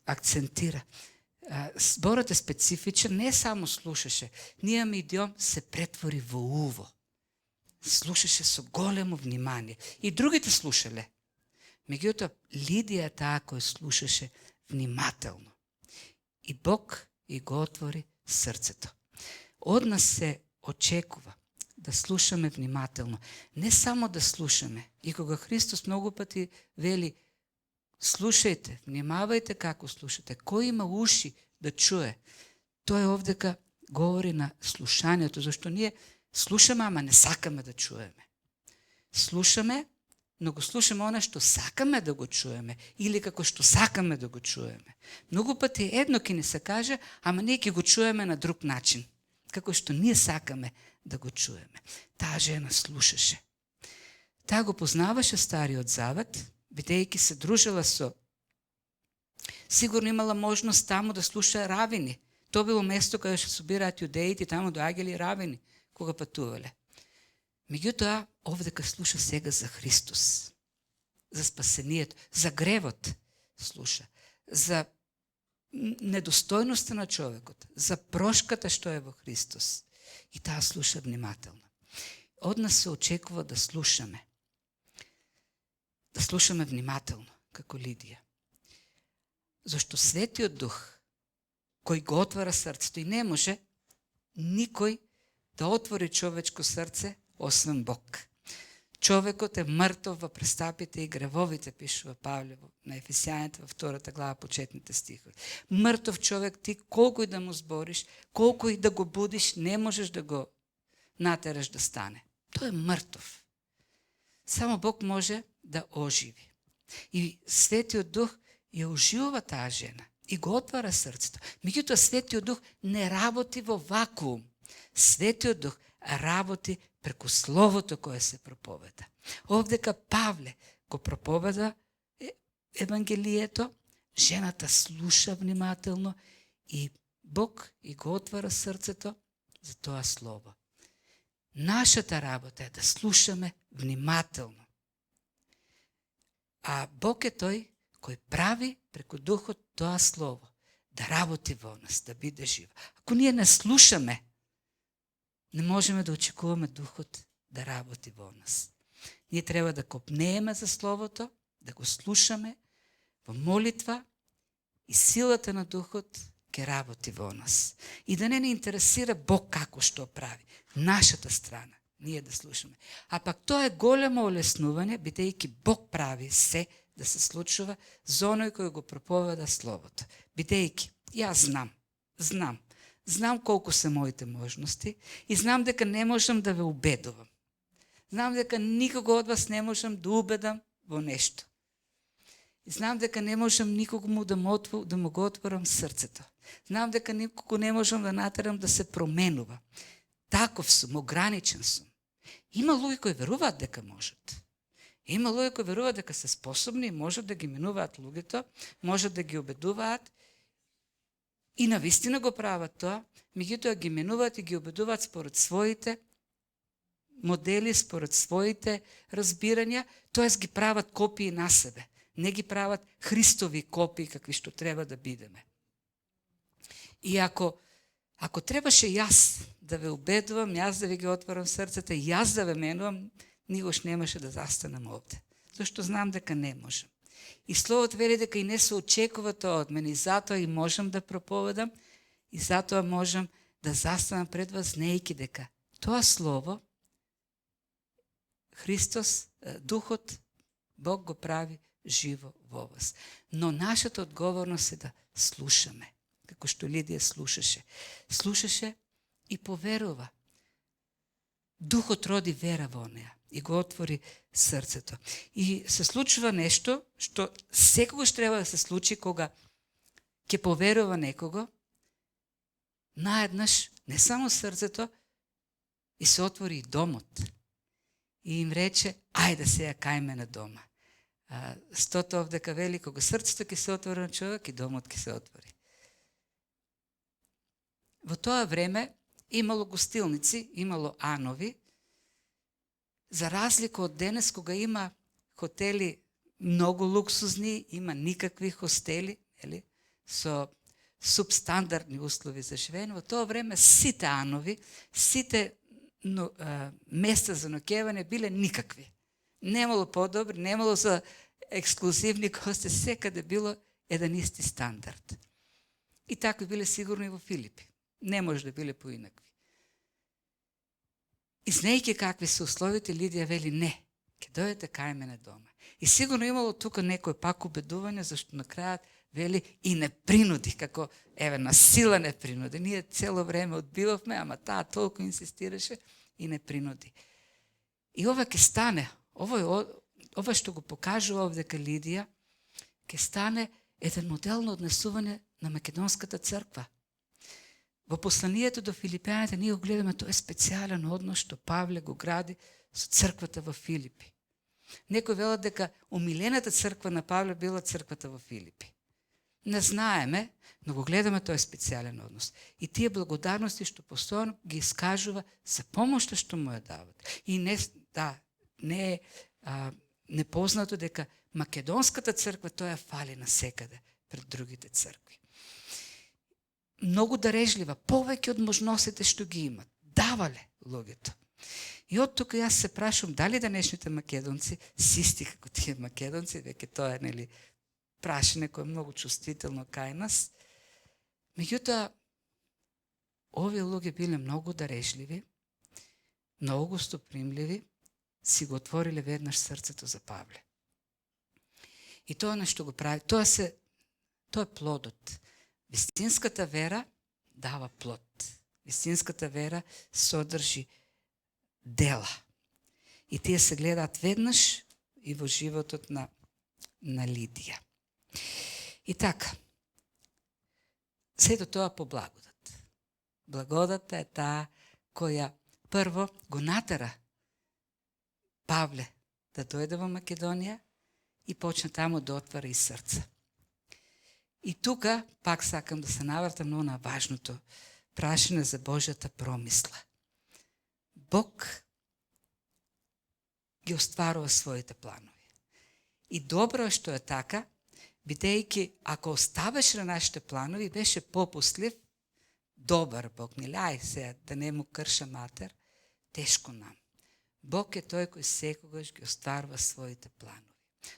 Акцентира. Зборот е специфичен, не само слушаше. Ние имаме идиом се претвори во уво. Слушаше со големо внимание. И другите слушале. Меѓутоа, Лидија таа која слушаше внимателно. И Бог и го отвори срцето. Од нас се очекува да слушаме внимателно. Не само да слушаме. И кога Христос многу пати вели слушајте, внимавајте како слушате. Кој има уши да чуе? Тој овдека говори на слушањето, зашто ние слушаме, ама не сакаме да чуеме. Слушаме, но го слушаме она што сакаме да го чуеме или како што сакаме да го чуеме. Многу пати едно ќе ни се каже, ама ние ќе го чуеме на друг начин, како што ние сакаме да го чуеме. Таа жена слушаше. Таа го познаваше Стариот Завет, бидејќи се дружила со... Сигурно имала можност таму да слуша равини. Тоа било место каде што собираат јудеите, таму доаѓали равини кога патувале. Меѓутоа, овдека слуша сега за Христос, за спасението, за гревот слуша, за недостојноста на човекот, за прошката што е во Христос. И таа слуша внимателно. Од нас се очекува да слушаме. Да слушаме внимателно, како Лидија. Зашто Светиот Дух, кој го отвара срцето, и не може никој да отвори човечко срце, освен Бог. Човекот е мртов во престапите и гревовите, пишува Павле на Ефесијаните во 2 глава, почетните стихови. Мртов човек, ти колку и да му збориш, колку и да го будиш, не можеш да го натераш да стане. Тој е мртов. Само Бог може да оживи. И Светиот Дух ја оживува таа жена и го отвара срцето. Меѓутоа, Светиот Дух не работи во вакуум. Светиот Дух работи преку Словото кое се проповеда. Овдека Павле го проповеда Евангелието, жената слуша внимателно и Бог и го отвара срцето за тоа слово. Нашата работа е да слушаме внимателно. А Бог е тој кој прави преку Духот тоа слово да работи во нас, да биде живо. Ако ние не слушаме, не можеме да очекуваме Духот да работи во нас. Ние треба да копнееме за Словото, да го слушаме во молитва и силата на Духот ќе работи во нас. И да не интересира Бог како што прави. Нашата страна, ние да слушаме. А пак тоа е големо олеснување, бидејќи Бог прави се да се случува за оној кој го проповеда Словото. Бидејќи, јас знам колку се моите можности и знам дека не можам да ве убедувам. Знам дека никого од вас не можам да убедам во нешто. И знам дека не можам никому да му го отворам срцето. Знам дека никого не можам да натерам да се променува. Таков сум, ограничен сум. Има луѓе кои веруваат дека можат. Има луѓе кои веруваат дека се способни и можат да ги минуваат луѓето, можат да ги убедуваат и навистина го прават тоа, меѓутоа ги минуваат и ги убедуваат според своите модели, според своите разбирања, тоест ги прават копии на себе. Не ги прават Христови копии какви што треба да бидеме. И ако требаше јас да ве убедувам, јас да ви ги отворам срцата, јас да ве менувам, никош немаше да застанам овде. Зашто знам дека не можам. И Словото вели дека и не се очекува тоа од мене, и затоа и можам да проповедам, и затоа можам да застанам пред вас, знаејќи дека тоа Слово, Христос, Духот, Бог го прави живо во вас. Но нашата одговорност е да слушаме, како што Лидија слушаше. Слушаше и поверува. Духот роди вера во неа и го отвори срцето. И се случува нешто што секогаш треба да се случи кога ќе поверува некого, наеднаш не само срцето, и се отвори и домот. И им рече, ајде сега кајме на дома. Стото овдека вели, кога срцето ќе се отвори на човек и домот ќе се отвори. Во тоа време имало гостилници, имало анови, за разлика од денес кога има хотели многу луксузни, има никакви хостели, со субстандардни услови за живење. Во тоа време сите анови, сите места за ноќевање биле никакви. Немало подобри, немало за ексклузивни гости, секаде било еден исти стандард. И така биле сигурно и во Филипи. Не може да биле поинакви. И знаејќи какви се условите, Лидија вели не, ќе дојдете кај мене дома. И сигурно имало тука некој пак убедување, зашто на крајот вели и не принуди, како на сила не принуди. Ние цело време одбивавме, ама таа толку инсистираше и не принуди. И ова ќе стане, ова што го покажува овдека Лидија, ќе стане еден модел на однесување на македонската црква. Во посланието до Филипјаните ние го гледаме тој специјален однос што Павле го гради со црквата во Филипи. Некој велат дека умилената црква на Павле била црквата во Филипи. Не знаеме, но го гледаме тој специјален однос. И тие благодарности што постојано ги искажува за помошта што му ја дават. И не е непознато дека македонската црква тоа фали насекаде пред другите цркви. Многу дарежлива, повеќе од можностите што ги имат. Давале луѓето. И од тука јас се прашувам дали денешните македонци си исти како тие македонци, веќе тоа е прашање кое е многу чувствително кај нас. Меѓутоа, овие луѓе биле многу дарежливи, многу гостопримливи, си го отвориле веднаш срцето за Павле. И тоа нешто го прави, тоа е плодот. Вистинската вера дава плод. Вистинската вера содржи дела. И тие се гледаат веднаш и во животот на Лидија. И така, сето тоа по благодат. Благодата е таа која прво го натера Павле да дојде во Македонија и почна таму да отвара и срца. И тука пак сакам да се навратам на важното прашање за Божјата промисла. Бог ги остварува своите планови. И добро е што е така, бидејќи ако оставаш на нашите планови, беше попуслив, добар Бог, нели, ај сега да не му крша матер, тешко нам. Бог е тој кој секогаш ги остварува своите планови.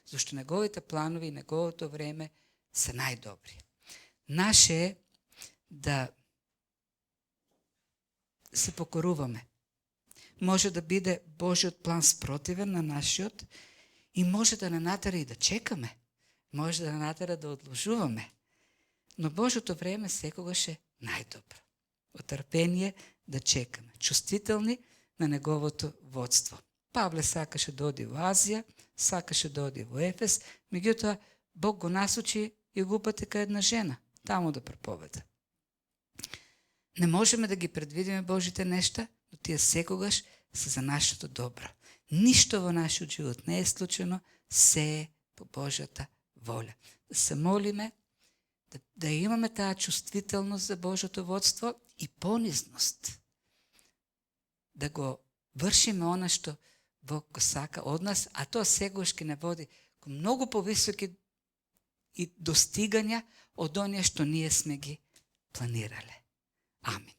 Зашто неговите планови и неговото време се најдобри. Наше е да се покоруваме. Може да биде Божиот план спротивен на нашиот и може да не натера и да чекаме. Може да не натера да одложуваме. Но Божото време секогаш е најдобро. Отрпение да чекаме. Чувствителни на неговото водство. Павле сакаше да оди во Азија, сакаше да оди во Ефес, меѓутоа Бог го насочи и го упати кај една жена, таму да проповеда. Не можеме да ги предвидиме Божите нешта, но тие секогаш се за нашето добро. Ништо во нашиот живот не е случайно, се е по Божјата воля. Да се молиме, да имаме таа чувствителност за Божјото водство и понизност. Да го вршиме она што Бог го сака од нас, а тоа секогаш ќе не води кон многу повисоки и достигања од оние што ние сме ги планирале. Амин.